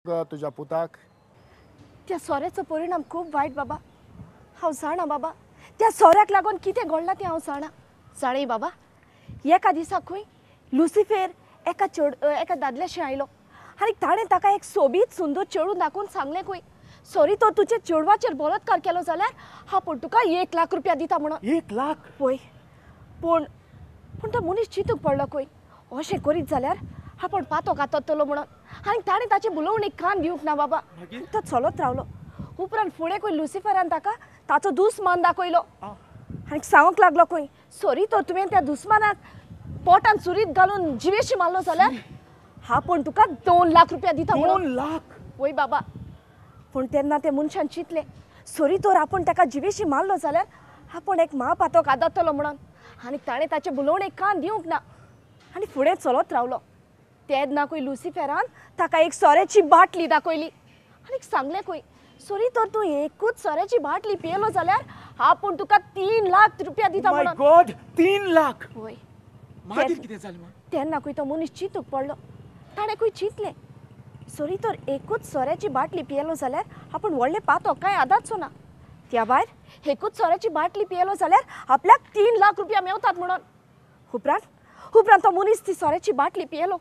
तुज्या पुताक? त्या सोऱ्याचो परिणाम खूब वायट बाबा, हांव जाणा बाबा. त्या सोऱ्याक लागून कितें घडलां तें हांव जाणा. जाणें बाबा, एका दिसा खंय लुसिफेर एका दादल्याशी आयलो आनी ताणें ताका एक सोबीत सुंदर चेडूं दाखोवन सांगलें खंय, सॉरी तो तुजे चेडवाचेर बलात्कार केलो जाल्यार आपूण तुका 1 लाख रुपया दिता म्हणून. 1 लाख? पळय, पूण पूण तो मनीस चिंतूंक पडलो खंय, अशें करीत जाल्यार आपूण पातो घाततलो म्हणून. आनी ताणें ताचे बुलोवणेक कान दिवंक ना बाबा, तो चलत रावलो. उपरांत फुडें खंय लुसिफरान ताका ताचो दुस्मान दाखयलो आनी सांगूंक लागलो खंय, सॉरी तर तुवें त्या दुस्मानाक पोटान सुरीत घालून जिवेशी मारलो जाल्यार आपूण तुका 2 लाख रुपया दिता म्हणून. 2 लाख? वय बाबा. पूण तेन्ना ते मनशान चिंतलें, सॉरी तर आपूण ताका जिवेशी मारलो जाल्यार आपूण एक म्हापातक आदतलो म्हणून. आनी ताणें ताचे बुलोवणेक कान दिवंक ना आनी फुडें चलत रावलो. तेन्ना खंय लुसिफेरान ताका एक सोऱ्याची बाटली दाखयली आनी सांगलें खंय, सॉरी तर तूं एकूच सोऱ्याची बाटली पियेलो जाल्यार आपूण तुका 3 लाख रुपया दिता म्हणून. माय गॉड, 3 लाख? वय. मागीर कितें जालें? तेन्ना खंय तो मनीस चिंतूंक पडलो. ताणें खंय चिंतलें, सॉरी तर एकूच सोऱ्याची बाटली पियेलो जाल्यार आपूण व्हडलें पातो कांय आदाचो ना, त्या भायर एकूच सोऱ्याची बाटली पियेलो जाल्यार आपल्याक 3 लाख रुपया मेवतात म्हणून. उपरांत उपरांत तो मनीस ती सोऱ्याची बाटली पियेलो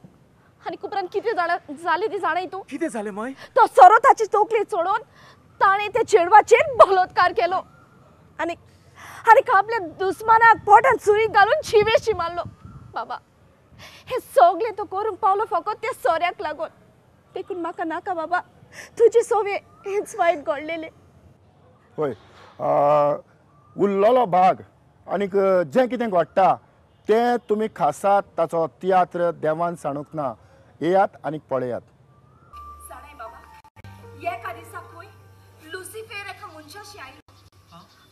आनी उपरांत कितें जालें ती जाणाय तूं? कितें जालें माय? तो सोरो ताची तकली चडोवन ताणें त्या चेडवाचेर बलात्कार केलो आनी आनी आपल्या दुस्मानाक पोटान सुरी घालून जिवेशी मारलो. बाबा, हें सगळें तो करूंक पावलो फकत त्या सोऱ्याक लागून. देखून म्हाका नाका बाबा तुजे सोवे हेंच वायट घडलेलें. हय, उरलेलो भाग आनीक जें कितें घडटा तें तुमी खासा ताचो तियात्र देवान सांडूंक ना, येयात आनी पळयात. जाणाय बाबा, एका दिसा खंय लुसिफेर एका मनशाशी आयलो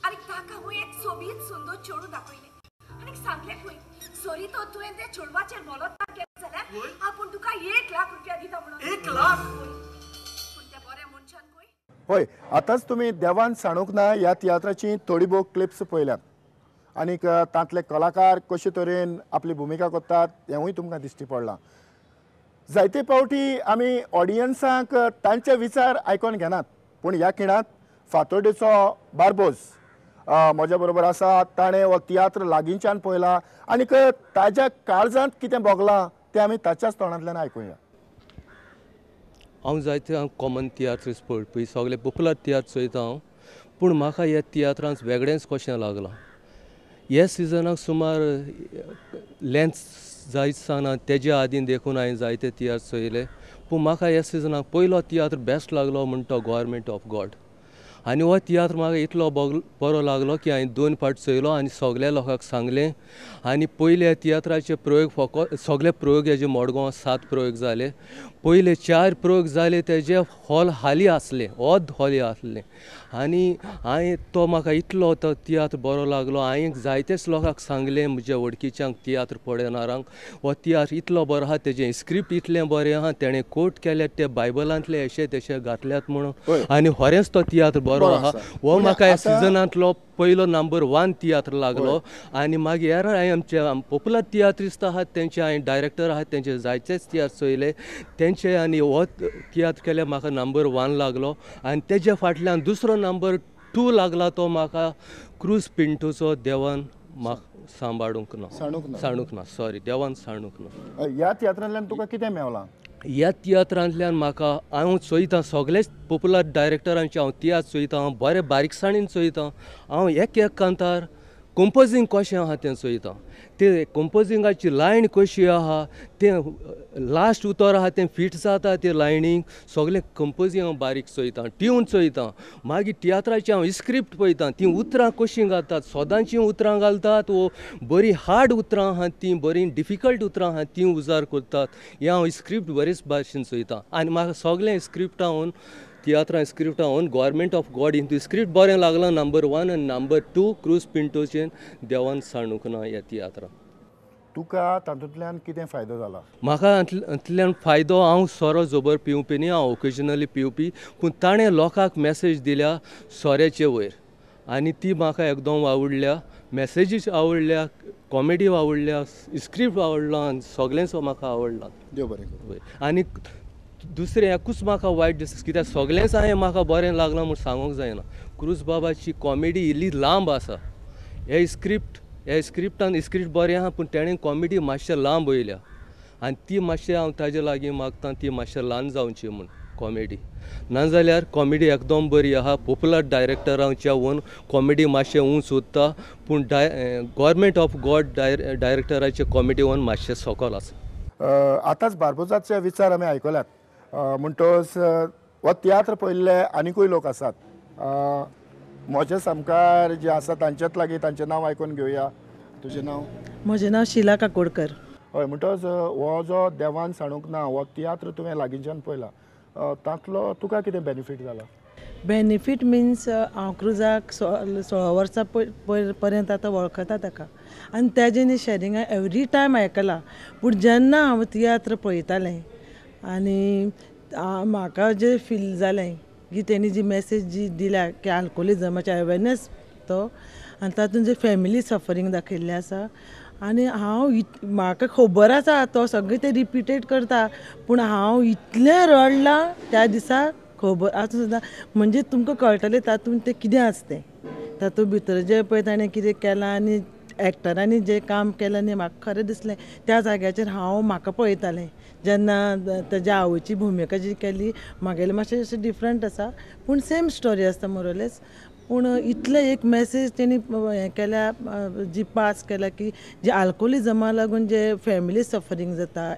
आनी ताका खंय एक सोबीत सुंदर चेडूं दाखयलें आनी सांगलें खंय, सॉरी तो तुवें त्या चेडवाचेर बलात्कार केलो जाल्यार आपूण तुका 1 लाख रुपया दिता म्हणून. 1 लाख? पूण त्या बऱ्या मनशान खंय. हय, आतांच तुमी देवान सांडूंक ना ह्या तियात्राची थोडी भोव क्लिप्स पळयल्यात आनीक तांतले कलाकार कशे तरेन आपली भुमिका करतात हेंवूय तुमकां दिश्टी पडलां. जायते फावटी आमी ऑडियन्सांक तांचे विचार आयकोन घेनात, पूण ह्या खिणांत फातोर्डेचो बार्बोज म्हज्या बरोबर आसा. ताणें हो तियात्र लागींच्यान पळयला आनीक ताज्या काळजांत कितें भोगलां तें आमी ताच्याच तोंडांतल्यान आयकुया. हांव जायते हांव कॉमन तियात्रीस पळोवपी, सगळे पोपुलर तियात्र चोयता हांव, पूण म्हाका ह्या तियात्रांत वेगळेंच कशें लागलां. ह्या सिजनाक सुमार लेंथ जायत आसतना तेज्या आदीं देखून हांवें जायते तियात्र चोयले, पूण म्हाका ह्या सिजनाक पयलो तियात्र बेस्ट लागलो म्हण तो गव्हर्मेंट ऑफ गॉड. आनी हो तियात्र म्हाका इतलो बरो लागलो की हांवें 2 फावट चोयलो आनी सगल्या लोकांक सांगलें. आनी पयल्या तियात्राचे प्रयोग फकत सगळे प्रयोग हेजे मडगांव 7 प्रयोग जाले. पयले 4 प्रयोग जाले तेजे हॉल हाली आसले, अर्द हॉली आसलें. आनी हांवें तो म्हाका इतलो तो तियात्र बरो लागलो, हांवें जायतेच लोकांक सांगलें, म्हज्या वळखीच्यांक, तियात्र पळयणारांक, हो तियात्र इतलो बरो आहा, तेजें स्क्रिप्ट इतलें बरें आहा, तेणें कोट केल्यात ते बायबलांतले अशें तशें घातल्यात म्हणून, आनी खरेंच तो तियात्र बरो आहा. हो म्हाका ह्या सिजनांतलो पयलो नंबर 1 तियात्र लागलो. आनी मागीर हेर हांवें आमचे पोपुलर तियात्रिस्त आहात तेंचे हांवें डायरेक्टर आहात तेंचे जायतेच तियात्र चोयले तेंचे, आनी हो तियात्र केल्यार म्हाका नंबर 1 लागलो. आनी तेज्या फाटल्यान दुसरो नंबर 2 लागला तो म्हाका क्रूज पिंटूचो देवान म्हाका सांबाळूंक ना, सांडूंक ना, सॉरी, देवान सांडूंक ना. ह्या तियात्रांतल्यान तुका कितें मेवलां? ह्या तियात्रांतल्यान म्हाका हांव चोयता सगळेच पोपुलर डायरेक्टरांचे हांव तियात्र चोयता, हांव बरे बारीकसाणेन चोयता, हांव एक एक कांतार कंपोजींग कशें आहा तें चोयता, ते कंपोजिंगाची लायन कशी आहा, तें लास्ट उतर आहा तें फिट जाता ते लायनीक, सगळें कंपोजींग हांव बारीक चोयता, ट्यून चोयता. मागीर तियात्राची हांव स्क्रिप्ट पळयता, तीं उतरां कशीं घालतात, सदांचीं उतरां घालतात वो बरीं हार्ड उतरां आहा तीं, बरीं डिफिकल्ट उतरां आहा तीं उजार करतात, हें हांव स्क्रिप्ट बरेच भाशेन चोयता. आनी म्हाका सगळें स्क्रिप्टां तियात्रां स्क्रिप्टां गव्हर्मेंट ऑफ गॉड हितून स्क्रिप्ट बरें लागलां नंबर 1 आनी नंबर 2 क्रूज पिंटोचें देवान सांडूंक ना ह्या तियात्रां. तुका तातूंतल्यान कितें फायदो जाला? म्हाका हातूंतल्यान फायदो, हांव सोरो जबर पिवपी न्ही, हांव ओकेजनली पिवपी, पूण ताणें लोकांक मॅसेज दिल्या सोऱ्याचे वयर आनी ती म्हाका एकदम आवडल्या, मॅसेजीस आवडल्या, कॉमेडी आवडल्या, स्क्रिप्ट आवडला आनी सगळेंच म्हाका आवडलां. देव बरें करूं. आनी दुसरें एकूच म्हाका वायट दिसता कित्याक सगळेंच हांवें म्हाका बरें लागलां म्हूण सांगूंक जायना. क्रूज बाबाची कॉमेडी इल्ली लांब आसा. हे स्क्रिप्टान स्क्रिप्ट बरें आहा पूण तेणें कॉमेडी मातशें लांब वयल्या आनी ती मातशें हांव ताजे लागीं मागता ती मातशें ल्हान जावची म्हूण कॉमेडी. नाजाल्यार कॉमेडी एकदम बरी आहा. पॉपुलर डायरेक्टरांच्या वन कॉमेडी मातशें उंच उरता पूण गव्हर्मेंट ऑफ गॉड डायरेक्टराचे कॉमेडी वन मातशें सकल आसा. आतांच बार्बोजाचे विचार आमी आयकल्यात म्हणटच हो तियात्र पळयल्ले आनिकूय लोक आसात. म्हजे सामकार जे आसा तांच्याच लागीं तांचें नांव आयकून घेवया. तुजें नांव? म्हजें नांव शिला काकोडकर. हय, म्हणटच हो जो देवान सांडूंक ना हो तियात्र तुवें लागींच्यान पळयला, तांतलो तुका कितें बेनिफीट जाला? बेनिफीट मिन्स हांव क्रुजाक 16 वर्सां पर्यंत आतां वळखता ताका आनी तेजें न्ही शॅरिंग हांवें एवरी टायम आयकलां. पूण जेन्ना हांव तियात्र पळयतालें आनी म्हाका जें फील जालें की तेणी जी मॅसेज जी दिल्या की आल्कोहोलिजमाचे अवेरनेस तो आनी तातूंत जे फॅमिली सफरींग दाखयल्लें आसा आनी हांव म्हाका खबर आसा तो सगळें ते रिपीटेड करता पूण हांव इतलें रडलां त्या दिसा खबर आसूं सुद्दां म्हणजे तुमकां कळटलें तातूंत तें कितें आसा तें तातूंत भितर जें पळय ताणें कितें केलां आनी एक्टरांनी जें काम केलां न्ही म्हाका खरें दिसलें त्या जाग्याचेर हांव म्हाका पळयतालें जेन्ना तेज्या आवयची भुमिका जी केली म्हागेलें मातशें अशें डिफरंट आसा पूण सेम स्टोरी आसता मोरलेस. पूण इतलें एक मॅसेज तेणी हें केल्या जी पास केल्या की जे आल्कोहोलिजमा लागून जे फॅमिली सफरींग जाता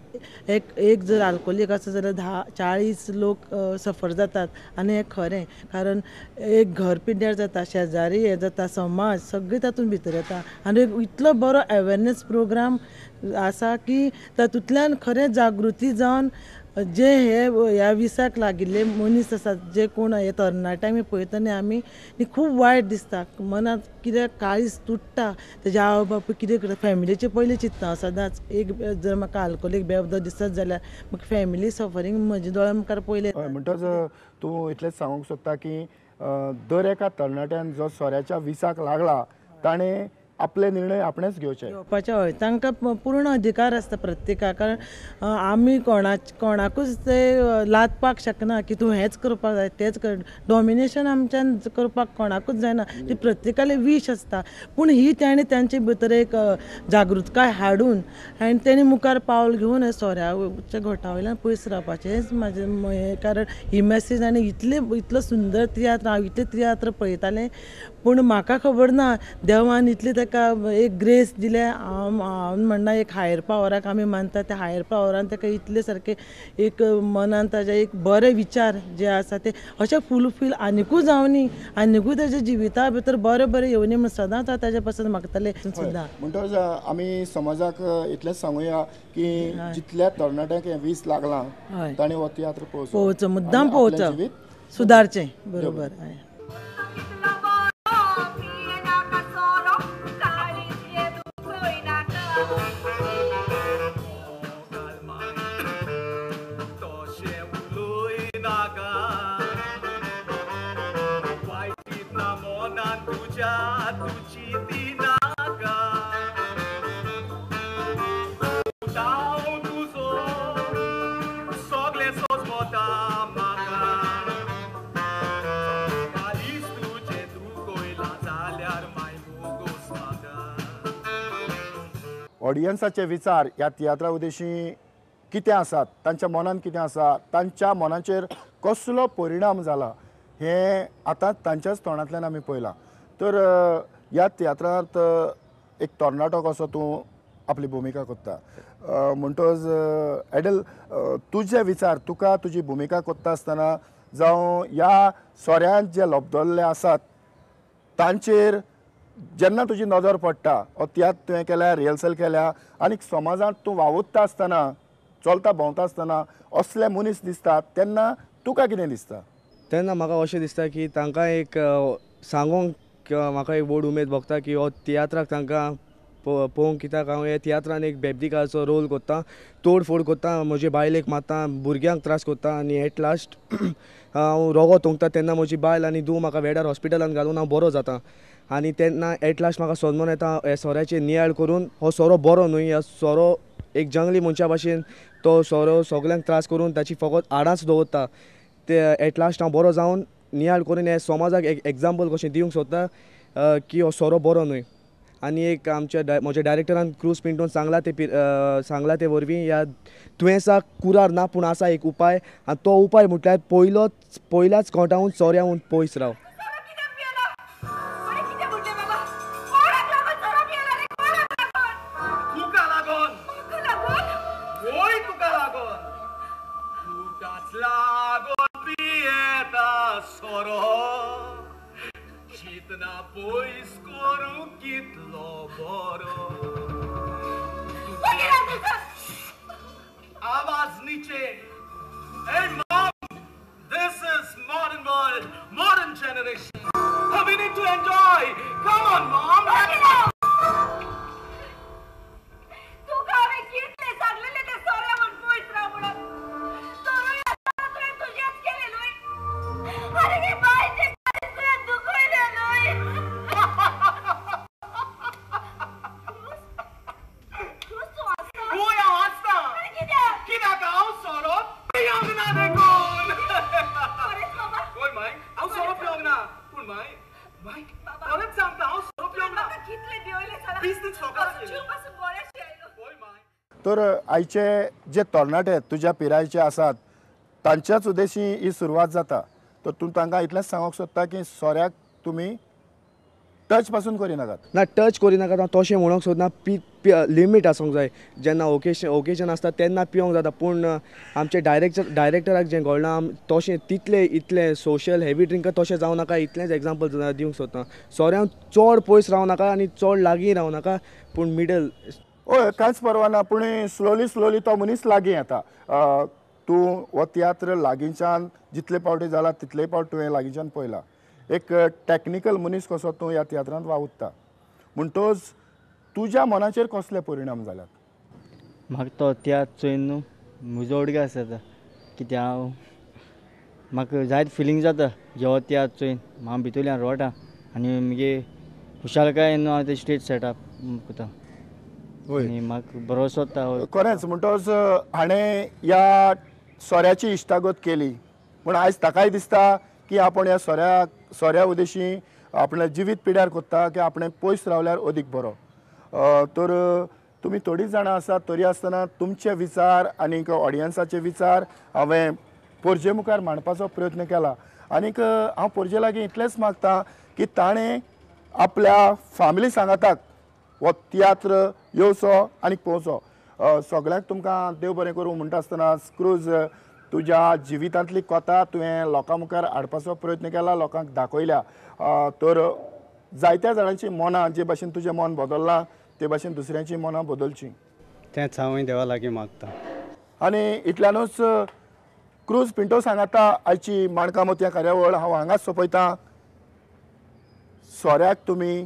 एक एक जर आल्कोहोलीक आसा जाल्यार 10-40 लोक सफर जातात आनी हें खरें कारण एक घर पिड्ड्यार जाता, शेजारी हें जाता, समाज सगळें तातूंत भितर येता आनी एक इतलो बरो अवेरनेस प्रोग्राम आसा की तातूंतल्यान खरें जागृती जावन जे हे ह्या विसाक लागिल्ले मनीस आसात जे कोण हे तरणाटे आमी पळयता न्ही आमी खूब वायट दिसता मनांत कित्याक काळीज तुट्टा तेजे आवय बापूय कितें करता फॅमिलीचें पयलीं चिंतता सदांच. एक जर म्हाका आल्कोहोलीक बेबदो दिसत जाल्यार म्हाका फॅमिली सफरींग म्हज्या दोळ्या मुखार पयलें. म्हणटच तूं इतलेंच सांगूंक सोदता की दर एका तरणाट्यान जो सोऱ्याच्या विसाक लागला ताणें आपले निर्णय आपणेच घेवचे घेवपाचे. हय, तांकां पूर्ण अधिकार आसता प्रत्येकाक कारण आमी कोणाकूच ते लादपाक शकना की तूं हेंच करपाक जाय तेंच कर, डॉमिनेशन आमच्यान करपाक कोणाकूच जायना, ती प्रत्येकाले वीश आसता. पूण ही ताणें तांचे भितर एक जागृतकाय हाडून आनी तेणी मुखार पावल घेवन सोऱ्याच्या घोटा वयल्यान पयस रावपाचें हेंच म्हाजें कारण ही मॅसेज. आनी इतलो सुंदर तियात्र हांव इतले तियात्र पळयतालें पूण म्हाका खबर ना देवान इतले ताका एक ग्रेस दिल्या. हांव म्हणना एक हायर पावराक आमी मानता त्या हायर पावरान ताका इतले सारके एक मनान ताजे एक बरे विचार जे आसा ते अशे फुलफील आनिकूय जावनी आनिकूय ताज्या जिविता भितर बरें बरें येवनी म्हण सदांच हांव ताज्या पासून मागतालें सुद्दां. म्हणटच आमी समाजाक इतलेंच सांगुया की जितल्या तरणाट्यांक हें वीस लागलां ताणें हो तियात्र पळोवचो, मुद्दाम पळोवचो, सुदारचें. बरोबर. ऑडियन्साचे विचार ह्या तियात्रा उद्देशी कितें आसात, तांच्या मनान कितें आसा, तांच्या मनाचेर कसलो परिणाम जाला हें आतां तांच्याच तोंडांतल्यान आमी पळयलां. तर ह्या तियात्रांत एक तरणाटो कसो तूं आपली भुमिका करता म्हणटच एडल तुजे विचार तुका तुजी भुमिका करता आसतना जावं ह्या सोऱ्यांत जे लबदल्ले आसात तांचेर जेन्ना तुजी नदर पडटा, हो तियात्र तुवें केल्या, रिहर्सल केल्या आनी समाजांत तूं वावुरता आसतना, चलता भोंवता आसतना असले मनीस दिसतात तेन्ना तुका कितें दिसता? तेन्ना म्हाका अशें दिसता की तांकां एक सांगूंक म्हाका एक व्हड उमेद भोगता की हो तियात्राक तांकां पळोवंक कित्याक हांव ह्या तियात्रान एक बेबदिकाचो रोल करता, तोडफोड करता, म्हजे बायलेक मारता, भुरग्यांक त्रास करता आनी एट लास्ट हांव रोगो तोंकता तेन्ना म्हजी बायल आनी धूव म्हाका वेडार हॉस्पिटलान घालून हांव बरो जाता आनी तेन्ना एट लास्ट म्हाका समजून येता हे सोऱ्याचेर नियाळ करून हो सोरो बरो न्हय, ह्या सोरो एक जंगली मनशा भाशेन तो सोरो सगल्यांक त्रास करून ताची फकत आडांच दवरता. ते एट लास्ट हांव बरो जावन नियाळ करून हे समाजाक एक एग्जाम्पल कशें दिवंक सोदता की हो सोरो बरो न्हय. आनी एक आमच्या म्हज्या डायरेक्टरान क्रूज पिंटोन सांगला ते सांगला ते वरवीं ह्या दुयेंसाक कुरार ना पूण आसा एक उपाय आनी तो उपाय म्हटल्यार पयल्याच कोटावन सोऱ्याहून पयस राव. आवाज नीचे. Hey mom, this is modern world, modern generation. We need to enjoy. Come on, mom. तुका हांवें कितलें सांगलेलें तें सोऱ्या म्हूण पयस राव म्हणून. तरूय आसतना तुवें तुजेंच केलें न्हय. आनी हे बायचें काळीज तुवें दुखयलें न्हय. कित्याक हांव सोरो पिवंक ना देखून. होय माय, हांव सोरो पिवंक ना पूण माय माय परत सांगता हांव सोरो पिवंक ना. तर आयचे जे तरणाटे तुज्या पिरायेचे आसात तांच्याच उद्देशी ही सुरवात जाता. तर तूं तांकां इतलेंच सांगूंक सोदता की सोऱ्याक तुमी टच पासून करिनाकात. ना टच करिनाकात हांव तशें म्हणूंक सोदना. लिमीट आसूंक जाय. जेन्ना ओकेजन आसता तेन्ना पिवंक जाता पूण आमचे डायरेक्टराक जें घडलां तशें तितलें इतलें सोशल हेवी ड्रिंकर तशें जावं नाका इतलेंच एग्जाम्पल दिवंक सोदता. सोऱ्यान चड पयस रावं नाका आनी चड लागीं रावं नाका पूण मिडल. हय कांयच परवा ना पूण स्लोली स्लोली तो मनीस लागीं येता. तूं हो तियात्र लागींच्यान जितले पावटी जाला तितले पावट तुवें लागींच्यान पळयला. एक टॅक्निकल मनीस कसो तूं ह्या तियात्रांत वावुरता म्हणटोच तुज्या मनाचेर कसले परिणाम जाल्यात? म्हाका तो तियात्र चोयन न्हू म्हजो उडगास जाता कित्याक हांव म्हाका जायत फिलींग जाता जेवा तियात्र चोयन हांव भितरल्यान रोटा आनी मुगे खुशालकायेन न्हू हांव ते स्टेज सेटअप करता आनी म्हाका बरो सोदता. खरेंच म्हणटोच हाणें ह्या सोऱ्याची इश्टागत केली पूण आयज ताकाय दिसता की आपण ह्या सोऱ्या उद्देशी आपणें जिवीत पिड्यार करता की आपणें पयस रावल्यार अदीक बरो. तर तुमी थोडीं जाणां आसात तरी आसतना तुमचे विचार आनीक ऑडियन्साचे विचार हांवें पोरजे मुखार मांडपाचो प्रयत्न केला. आनीक हांव पोरजे लागीं इतलेंच मागता की ताणें आपल्या फॅमिली सांगाताक हो तियात्र येवचो आनी पळोवचो. सगळ्यांक तुमकां देव बरें करूं म्हणटा आसतना क्रूज तुज्या जिवितांतली कथा तुवें लोकां मुखार हाडपाचो प्रयत्न केला, लोकांक दाखयल्या. तर जायत्या जाणांची मनां जे भाशेन तुजें मन बदल्लां ते भाशेन दुसऱ्यांची मनां बदलचीं तेंच हांवूय देवा लागीं मागता. आनी इतल्यानूच क्रूज पिंटो सांगाता आयची माणकां मोतयां कार्यावळ हांव हांगाच सोंपयतां. सोऱ्याक तुमी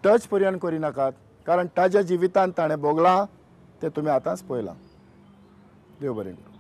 टच पर्यंत करिनाकात कारण ताज्या जिवितांत ताणें भोगलां तें तुमी आतांच पळयलां. देव बरें करूं.